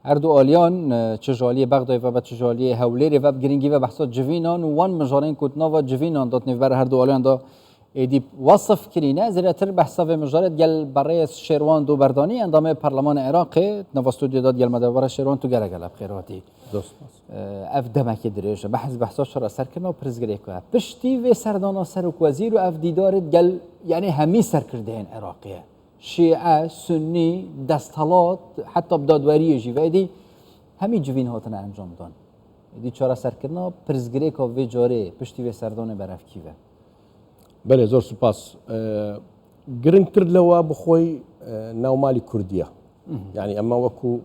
Her du aliyan çi ji aliyê Bexdayê ve be çi ji aliyê Hewlêrê ve bi girîngî ve behsa civînan û wan mijarên ku di nava civînan de di nêvbera her du aliyan de êdî wesif kirîne. Zêdetir behsa vê mijarê digel berêz Şêrwan Doberdanî endamê Parlemanê Iraqê di nava stûdyoyê de digel me de. Berêz Şêrwan tu gelek gelek bi xêr hatî. Ev demekê dirêj e. Behs behsa çareserkirina pirsgirêka ye. Piştî vê serdana serokwezîr û ev dîdarê digel yanî hemî serkirdeyên Iraqê ye. Şîe, Sunnî, desthilat heta bi dadweriyê jî ve êdî hemî civîn hatine encamdan. Êdî çareserkirina pirsgirêka vê carê piştî vê serdanê berevkî ve. Belê zor spas. Giringtir lewa bi xwe navmalî Kurdî ye. Yani ema wekû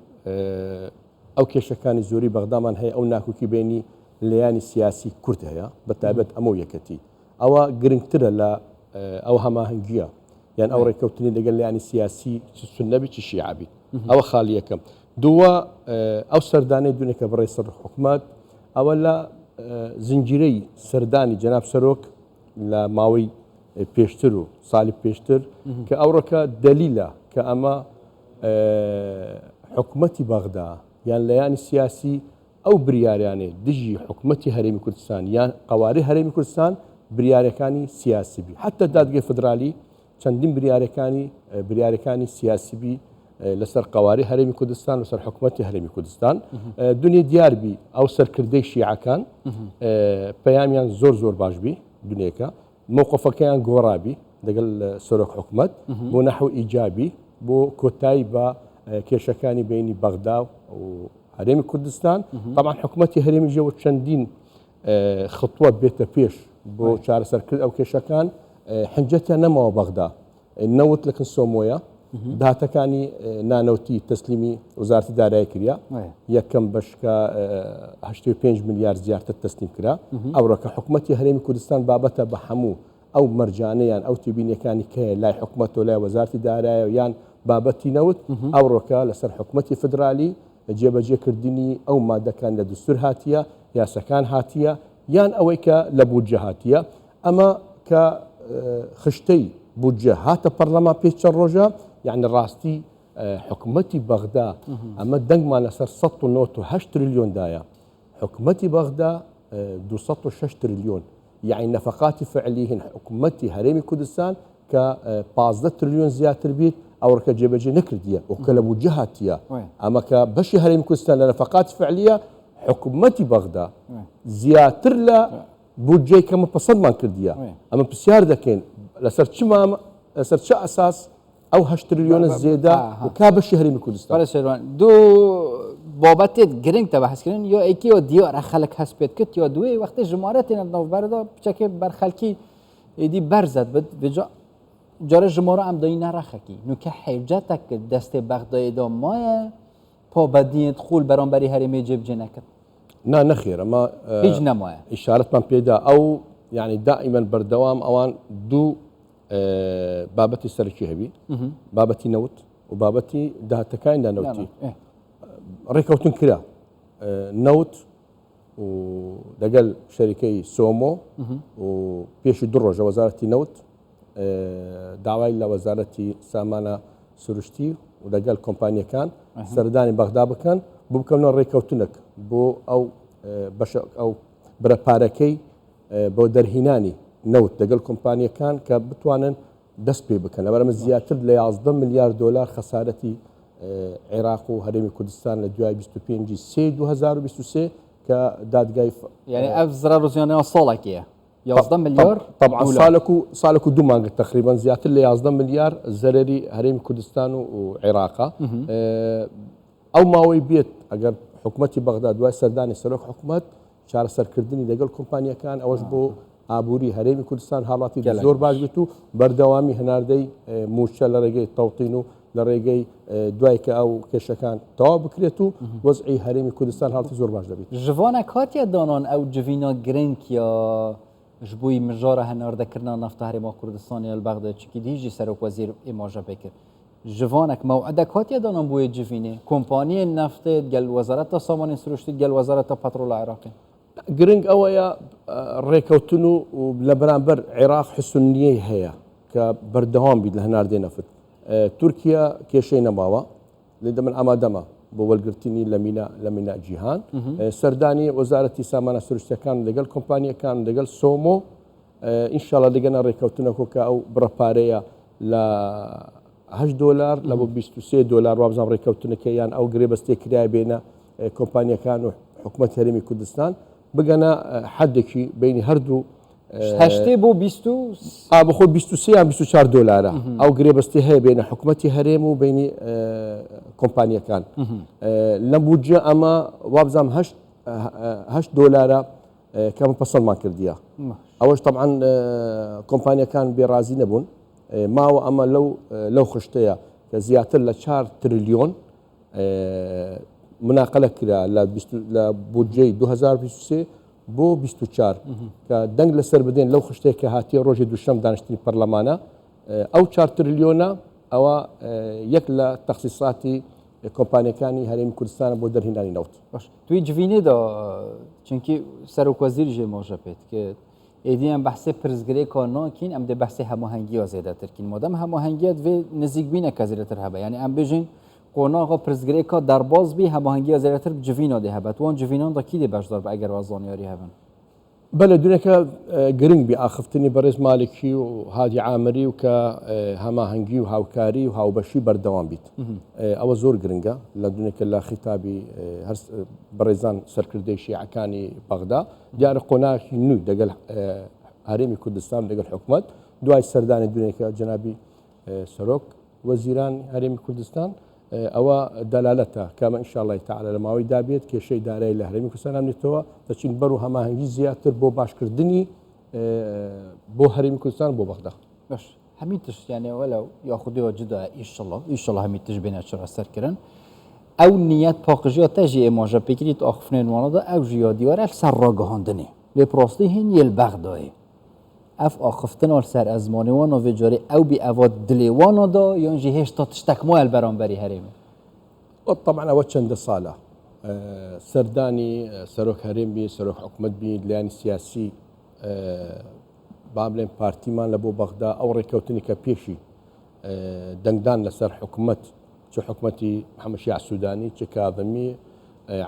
ew kêşekanî zorî Bexdaman heye ew nakokî bênî leyanî siyasî Kurd heye bi taybet emo yeketî. ئەوە گرنگترە لە ئەو هەماهەنگییە یان ئەو ڕێککەوتنی لەگەل لایەنی سیاسی چ سوننە بی چ شیعە بی ئەوە خاڵی یەکەم. دووە ئەو سەردانەی دوێنێ کە بەڕێز سەرۆک حکومەت ئەوە لە زنجیرەی سەردانی جەناب سەرۆک لە ماوەی پێشتر و ساڵی پێشتر کە ئەوڕۆکە دەلیلە کە ئەمە حکومەتی بەغدا یان لایەنی سیاسی ئەو بریارانەی دژی حکومەتی هەرێمی کوردستان یان قەوارەی هەرێمی کوردستان بریارەکانی سیاسی بی حتا دادگەی فدرالی چەندین بریارەکانی بریارەکانی سیاسی بی لەسەر قەوارەی هەرێمی کوردستان لەسەر حکومەتی هەرێمی کوردستان دنیا دیار بی ئەو سەرکردەی شیعەکان پەیامیان زۆر زۆر باش بی دنیەکە مەوقفەکەیان گۆڕابی دەگەل سەرۆک حکومەت بۆ نەحو ئیجابی بۆ کۆتایی بە کێشەکانی بینی بەغدا و هەرێمی کوردستان طبعا حکومەتی هەرێمی ژەوە چەندین خطوە بێتە پێش بۆ چارەسەرکرد ئەو کێشەکان حنجەتیان نەماوە بەغدا نەوت لە کن سۆمۆیە داهاتەکانی نانەوتی تەسلیمی وەزارەتی دارایی کریا یەکەم بەش کە 85 ملیار زیاتر تەسلیم کرا ئەوڕۆکە حکومەتی هەرێمی کوردستان بابەتە بە هەموو ئەو مەرجانە یان ئەو تێبینیەکانی کە لای حکومەت و لای وەزارتی دارایە یان بابەتی نەوت ئەوڕۆکە لەسەر حکومەتی فدرالی جێبەجێکردنی ئەو مادەکان لە دستور هاتیە یاسەکان هاتیە یان ئەوەی کە لە بودجە هاتیە ئەمە کە خشتەی بودجە هاتە پەرلەمان پێش چەند ڕۆژە یعنی ڕاستی حکومەتی بەغدا ئەمە دەنگمان لەسەر 198 تریلیۆن دایە حکومەتی بەغدا 206 تریلیۆن یعنی نەفەقاتی فعلی هن حکومەتی هەرێمی کوردستان کە 15 تریلیۆن زیاتر بیت ئەوڕکە جێبەجێ نەکردیە و کە لە بودجە هاتیە ئەمە کە بەشی هەرێمی کوردستان لە نەفەقاتی فعلیە حکومەتی بەغدا زیاتر لە بودجەی کەمە پەسەندمان کردیە ئەمە پرسیار دەکەین لەسەر چ مام لەسەر چ ئەساس ئەو هەشت تریلیۆنە زێدە و کا بەشی هەرێمی کوردستان بەڵێ شێروان دوو بابەتێت گرنگ تە بەحسکردن یا ئەیکی و دیارە خەلک هەست پێت کرد یا دوێ وەختی ژمارە تێنە ناوبەردا بچەکێ بەر خەلکی ئیدی بەرزت بد بجا جارە ژمارە ئەم دایی نەڕەخەکی نوکە حێجەتە کرد دەستێ بەغدایێدا مایە پابەندیت قوول بەرامبەری هەرێمێ جێبجێ نەکرد؟ نا نەخێر ئەمە هیچ نەمایە. ئیشارەتمان پێدا ئەو یعنی دائیمەن بەردەوام ئەوان دوو بابەتی سەرەکی هەبی بابەتی نەوت و بابەتی داهاتەکانی نانەوتی ڕێکەوتن کرا نەوت و لەگەل شەریکەی سۆمۆ و پێشی دوو ڕۆژە وەزارەتی نەوت داوای لە وەزارەتی سامانە سروشتی و لەگەل کۆمپانیەکان سەردانی بەغدا بکەن بۆ بکەونە ڕێککەوتنێک بۆ ئەو بەشە ئەو برە پارەکەی بۆ دەرهینانی نەوت لەگەڵ کۆمپانیەکان کە بتوانن دەست پێ بکەن لەبەرئەمە زیاتر لە 11 ملیار دۆلار خەسارەتی عێراق و هەرێمی کوردستان لە دوای 25 سێ 2023 کە دادگای یعنی ئەف زرار و زیانەوە ساڵێکیە 11 ملیار طبعا ساڵک و ساڵک و دوو مانگ تقریبا زیاتر لە 11 ملیار زەرەری هەرێمی کوردستان و عێراقە ئەو ماوەی بێت ئەگەر حکوومەتی بەغدا دوای سەردانی سەرۆک حکوومەت چارەسەرکردنی لەگەڵ کۆمپانیەکان ئەوەش بۆ ئابووری هەرێمی کوردستان هاوڵاتی زۆر باش بێت و بەردەوامی هەناردەی مووچە لە ڕێگەی تەوتین و لە ڕێگەی دوای کە ئەو کێشەکان تەواو بکرێت و وەزعی هەرێمی کوردستان هاڵتی زۆر باش دەبێت. ژڤانە کاتیە دانان ئەو جڤینا گرنگ یا ژبووی مژارە هەناردەکردنا نەفتا هەرێما کوردستان یا بەغدا چکی دیژی سەرۆک وەزیر ئێماژە پێ کرد ژڤانەک مەوعدەک هاتیە دانان بۆیە جڤینێ کۆمپانیێ نەفتێ گەل وەزارەتا سامانێ سروشتی گەل وەزارەتا پەترۆڵ عێراقی. گرنگ ئەوەیە ڕێکەوتن و لە بەرامبەر عێراق حسن نیەی هەیە کە بەردەوام بیت لە هەناردەی نەفت. تورکیا کێشەی نەماوە لێ من ئامادەمە. بۆ وەرگرتنی لە مینا لە مینا جیهان سەردانی وەزارەتی سامانە سروشتەکان لەگەڵ کۆمپانیەکان لەگەڵ سۆمۆ ئینشاءاللە دەگەنە ڕێککەوتنەکۆ کە ئەو بڕە پارەیە لە 8 دلار لە بۆ 23 دلار وابزانام ڕێککەوتنەکە یان ئەو گرێبەستێ کرای بێنە کۆمپانیەکان و حکومەت هەرێمی کوردستان بگەنە حدێکی بینی هەردوو هەشتێ بۆ بیست و ئا بەخۆ 23 یان 24 دۆلارە ئەو گرێبەستی هەیە بینە حکوومەتی هەرێم و بینی کۆمپانیەکان لەم بودجە ئەمە وابزانام هەشت دۆلارە کەمە پەسەندمان کردیە ئەوەش طبعا کۆمپانیەکان بێڕازی نەبوون ماوە ئەمە لەو لەو خشتەیە کە زیاتر لە 4 تریلیۆن مناقلە کرا لە بودجەی 2023 بۆ 24 کە دەنگ لەسەر بدەین لەو خشتەیە کە هاتیە ڕۆژی دووشەم دانیشتنی پەرلەمانە ئەو 4 تریلیۆنە ئەوە یەک لە تەخسیساتی کۆمپانیەکانی هەرێمی کوردستانە بۆ دەرهێنانی نەوت. باش توی جڤینێ دا چونکی سەرۆک وەزیر ژێ ماژە پێت کرد ئێدی ئەم بەحسێ پرسگرێکا ناکین ئەم دێ بەحسێ هەماهەنگییا زێدەتر کین مادەم هەماهەنگیات vê نزیکبینەکە زێدەتر هەبە یعنی ئەم بێژین قۆناغا پرسگرێکا دەرباز بی هەماهەنگییا زێدەتر جڤینا دێ هەبە توان جڤینان دا کی دێ بەشدار بە ئەگەر وا زانیاری هەبن؟ بەلێ دونێکە گرنگ بی ئاخفتنی بەڕێز مالکی و هادی عامری و کە هەماهەنگی و هاوکاری و هاوبەشی بەردەوام بیت ئەوە زۆر گرنگە لە دونێکە لە خیتابی هەر بەڕێزان سەرکردەی شیعەکانی بەغدا دیارە قۆناغی نوی دەگەل هەرێمی کوردستان دەگەل حکومەت دوای سەردانی دونێکە جەنابی سەرۆک وەزیران هەرێمی کوردستان ئەوە دەلالەتە کامە ان شاء اللە تعالی لە ماوەی دابێت کێشەی دارایی لە هەرێمی کوردستان نامێنێتەوە دەچین بەر و هەماهەنگی زیاتر بۆ باشکردنی بۆ هەرێمی کوردستان بۆ بەغدا. باش هەمی تشت یانێ وەلو یا خودێ جدا ئیشەڵا ئیشەڵا هەمی تش بێنە چرا سەر کرن ئەو نیەت پاقژیا تەژی ئێماژە پێکریت ئاخفنێن وانەدا ئەو ژیا دیوارە سەر ڕاگەهاندنێ لێ پراستی هین یل بەغدایێ ئەف ئاخفتنا li ser ezmanê wan a vê carê ew bî eva dilê wan a da yan jî hêşta tiştek maye li beramberî herêmê؟ طبعا ئەوە چەندە ساڵە سەردانی سەرۆک هەرێم بی سەرۆک حکومەت بی لایەنی سیاسی با بڵێن پارتیمان لە بۆ بەغدا ئەو ڕێککەوتنی کە پێشی دەنگدان لەسەر حکومەت چ حکومەتی محەممەد شیاع سوودانی چ کاظمی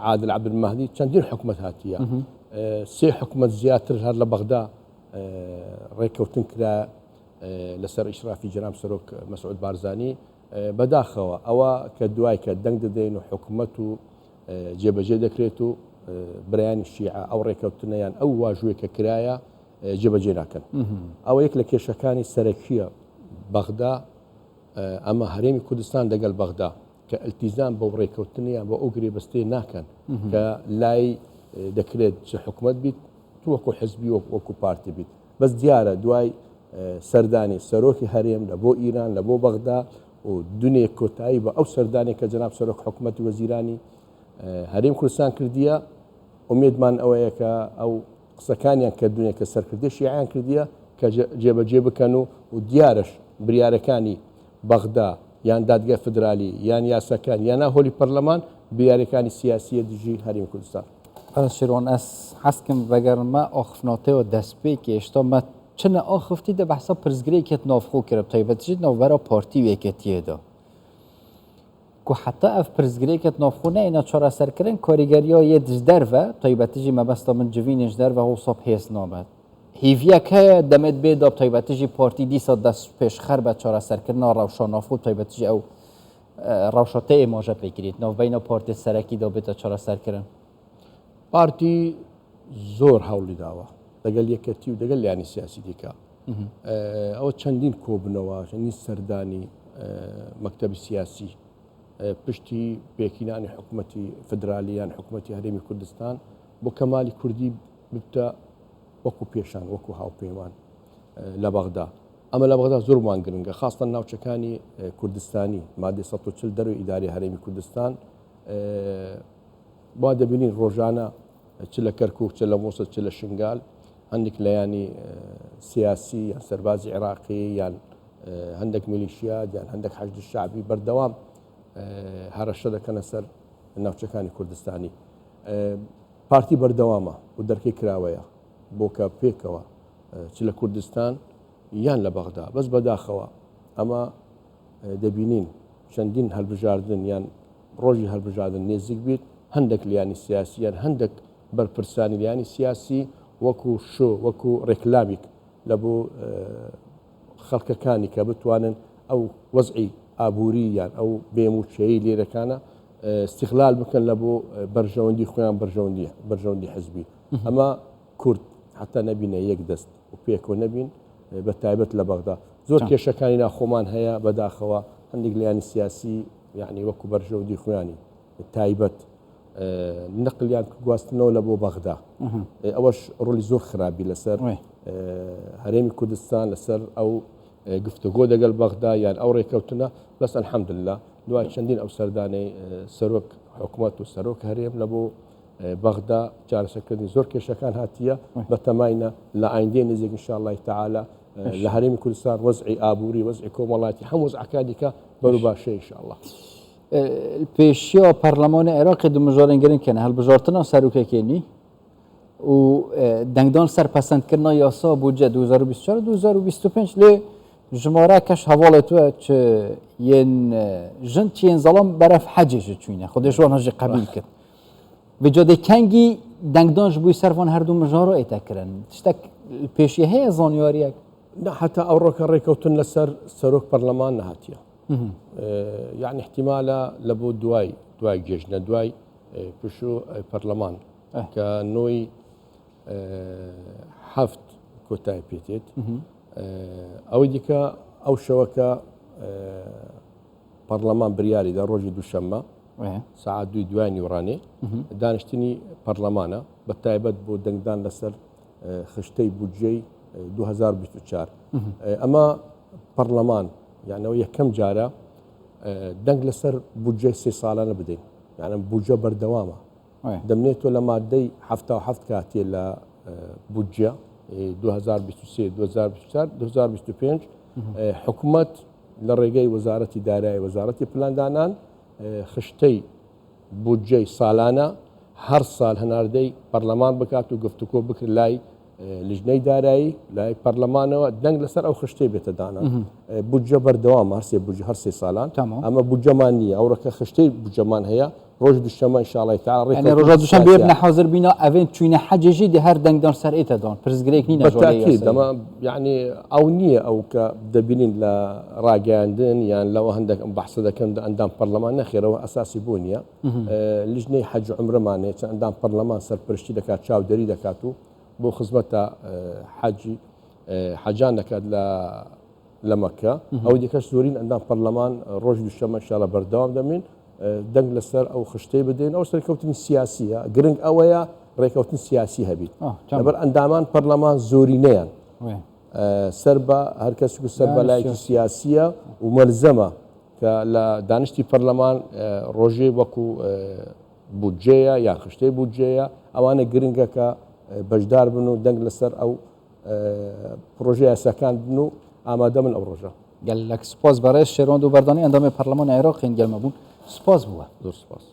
عادل عەبدولمەهدی چەندین حکومەت هاتیە سێ حکومەت زیاتر هەر لە بەغدا ڕێککەوتن کرا لەسەر ئیشرافی جەناب سەرۆک مەسعود بارزانی بەداخەوە ئەوە کە دوای کە دەنگ دەدەین و حکومەت و جێبەجێ دەکرێت و برایانی شیعە ئەو ڕێککەوتنەیان ئەو واژووی کە کرایە جێبەجێ ناکەن ئەوە یەک لە کێشەکانی سەرەکیە بەغدا ئەمە هەرێمی کوردستان دەگەل بەغدا کە ئەلتیزام بەو ڕێککەوتنە یان بۆ ئەو گرێبەستەیە ناکەن کە لای دەکرێت چ حکومەت بیت تو وەکو حزبی وەک وەکو پارتی بیت بەس دیارە دوای سەردانی سەرۆکی هەرێم لە بۆ ئیران لە بۆ بەغدا و دونێ کۆتایی بە ئەو سەردانێک کە جەناب سەرۆک حکومەتی وەزیرانی هەرێم کوردستان کردیە ئومێدمان ئەوەیە کە ئەو قسەکانیان کە دونێ کە سەرکردەی شیعیان کردیە کە جێبەجێ بکەن و و دیارەش بریارەکانی بەغدا یان دادگای فدرالی یان یاساکان یان ناو هۆلی پەرلەمان بریارەکانی سیاسیە دژی هەرێمی کوردستان. بەڕێز شێروان ئەس حەز کەم ڤەگەرمە ئاخفناتێوە دەستپێکێ ئێشتا مە چنە ئاخفتی دە بەحسا پرسگرێکێت ناوخۆ کرە بتایبەتیژ ناوبەرا پارتی و یەکێتیێ دا کو حتا ئەف پرسگرێکێت ناوخۆ نەینا چارەسەرکردن کاریگەریا یە دژ دەرڤە تایبەتیژی مەبەستا من جڤینێش دەرڤە هۆسا پێس نابێت هیڤیەک هەیە دەمێت بێ دا تایبەتیژی پارتی دیسا دەست پێشخەر بە چارەسەرکردنا ڕەوشا ناوخۆ تایبەتیژی ئەو ڕەوشا تێ ئێماژە پێکریت ناوبەینا پارتی سەرەکی دا بێتە چارەسەرکردن. پارتی زۆر هەوڵی داوە دەگەل یەکەتی و دەگەل لایەنی سیاسی دیکە ئەوە چەندین کۆبنەوە چەندین سەردانی مەکتەبی سیاسی پشتی پێکینانی حکوومەتی فدرالی یان حکوومەتی هەرێمی کوردستان بۆ کەمالی کوردی ببتە وەکو پێشان وەکو هاوپەیمان لە بەغدا ئەمە لە بەغدا زۆرمان گرنگە خاستە ناوچەکانی کوردستانی مادەی 140 دەروی ئیداری هەرێمی کوردستان وا دەبینین ڕۆژانە چ لە کەرکوک چ لە موسڵ چ لە شنگال هەندێک لایەنی سیاسی یان سەربازی عێراقی یان هەندێک میلیشیات یان هەندێک حەشد شعبی بەردەوام هەڕەشە دەکەنە سەر ناوچەکانی کوردستانی پارتی بەردەوامە و دەرکەی کراوەیە بۆ کە پێکەوە چ لە کوردستان یان لە بەغدا بەس بەداخەوە ئەمە دەبینین چەندین هەلبژاردن یان ڕۆژی هەلبژاردن نێزیک بیت هەندێک لیانی سیاسی یان هەندێک بەرپرسانی لیانی سیاسی وەکو شۆ وەکو ڕێکلامیک لە بۆ خەڵکەکانی کە بتوانن ئەو وەزعی ئابووری یان ئەو بێموچەیی لێرەکانە استغلال بکەن لە بۆ بەرژەوەندی خۆیان بەرژەوەندی بەرژەوەندی حزبی ئەمە کورد حتا نەبینە یەک دەست و پێکەوە نەبین بە تایبەت لە بەغدا زۆر کێشەکانی ناخۆمان هەیە بەداخەوە هەندێک لایەنی سیاسی یعنی وەکو بەرژەوەندی خۆیانی تایبەت نەقلیان گواستنەوە لە بۆ بەغدا ئەوەش ڕۆلی زۆر خراپی لەسەر هەرێمی کوردستان لەسەر ئەو گفتوگۆ دەگەل بەغدا یان ئەو ڕێککەوتنە بەس الحمدلله دوای چەندین ئەو سەردانەی سەرۆک حکوومەت و سەرۆک هەرێم لە بۆ بەغدا چارەسەرکردنی زۆر کێشەکان هاتیە بەتەماینە لە ئایندەی نزیک ان شاء اللە تعالی لە هەرێمی کوردستان وەزعی ئابووری وەزعی کۆمەڵاتی هەموو وەزعەکانی دیکە بەرو باشە ان شاء اللە. پێشیا پەرلەمانی عێراقی دو مژارên گرنگ هەن هەڵبژارتنا سەرۆکەکێنی و دەنگدان سەر پەسەندکردنا یاسا بودجە 2024 2025 لێ ژمارە کەش هەواڵێ تو چ yên ژن چ yên زەڵام بەرەف حەجێ چوینە خودێ ژوان هەژی قەبیل کرد Vêca dê kengî dengdan ji bo ser van herdu mijara ête kirin? Tiştek li pêşiyê heye zanyariyek? Na heta ئەوڕۆکە ڕێکەوتن لەسەر سەرۆک پەرلەمان نەهاتیە. یعنی احتیمالە لە بۆ دوای دوای جێژنە دوای پشوو پەرلەمان کە نۆی هەفت کۆتای پێتێت ئەوەی دیکە ئەو شەوەکە پەڕلەمان بریاریدا ڕۆژی دووشەممە سەعات دووی دوای نیوڕانێ دانیشتنی پەڕلەمانە بە تایبەت بۆ دەنگدان لەسەر خشتەی بودجەی 2024 ئەمە پەڕلەمان یانەوە یەکەم جارە دەنگ لەسەر بودجەی سێ ساڵانە بدەین یانە بودجە بەردەوامە دەمنێتەوە لە مادەی 77 کاتێ لە بودجە 2023 2024 2025 حکومت لە ڕێگەی وەزارەتی دارایی وەزارەتی پلاندانان خشتەی بودجەی سالانە هەر سال هەناردەی پەرلەمان بکات و گفتوگۆ بکرێت لای لیژنەی دارایی لای پەرلەمانەوە دەنگ لەسەر ئەو خشتەی بێتە دانان بودجە بەردەوام هەرسێ بودجە هەر سێ ساڵان ئەمە بودجەمان نییە ئەوڕۆکە خشتەی بودجەمان هەیە ڕۆژ دوشەمە ان شاء اللە تعالی ڕێکەوتنی ڕۆژا دوشەم بێ بنە حاضر بینا ئەڤێن چوینە حەجێ ژی دێ هەر دەنگدان سەر ئێتە دان پرسگرێک نینە ژۆ لێ یاسایی. دەما یعنی ئەو نییە ئەو کە دەبینین لە ڕاگەیاندن یان لەوە هەندێک ئەم بەحسە دەکەن دە ئەندام پەرلەمان نەخێرەوە ئەساسی بۆ نییە لیژنەی حەج و عومرەمان هەیە چەند ئەندام پەرلەمان سەرپەرشتی دەکات چاودێری دەکات و بۆ خزمەتە حەجی حەجان دەکات لە لە مەککە ئەوەی دیکەش زۆرین ئەندام پەرلەمان ڕۆژی دوشەممە ئینشاءاللە بەردەوام دەبین دەنگ لەسەر ئەو خشتەی بدەین ئەو سەرکەوتنی سیاسیە گرنگ ئەوەیە ڕێکەوتن سیاسی هەبیت لەبەر ئەندامان پەرلەمان زۆرینەیان سەر بە هەر کەسێک و سەر بە لایەکی سیاسیە و مەلزەمە کە لە دانیشتی پەرلەمان ڕۆژێ وەکو بودجەیە یان خشتەی بودجەیە ئەوانە گرنگە کە بەشدار بن و دەنگ لەسەر ئەو پڕۆژە یاساکان بن و ئامادە بن ئەو ڕۆژە. گەلەک سوپاس بەڕێز شێروان دووبەردانی ئەندامی پەرلەمانی عێراقین گەلمە بوون سوپاس بووە. زۆر سوپاس.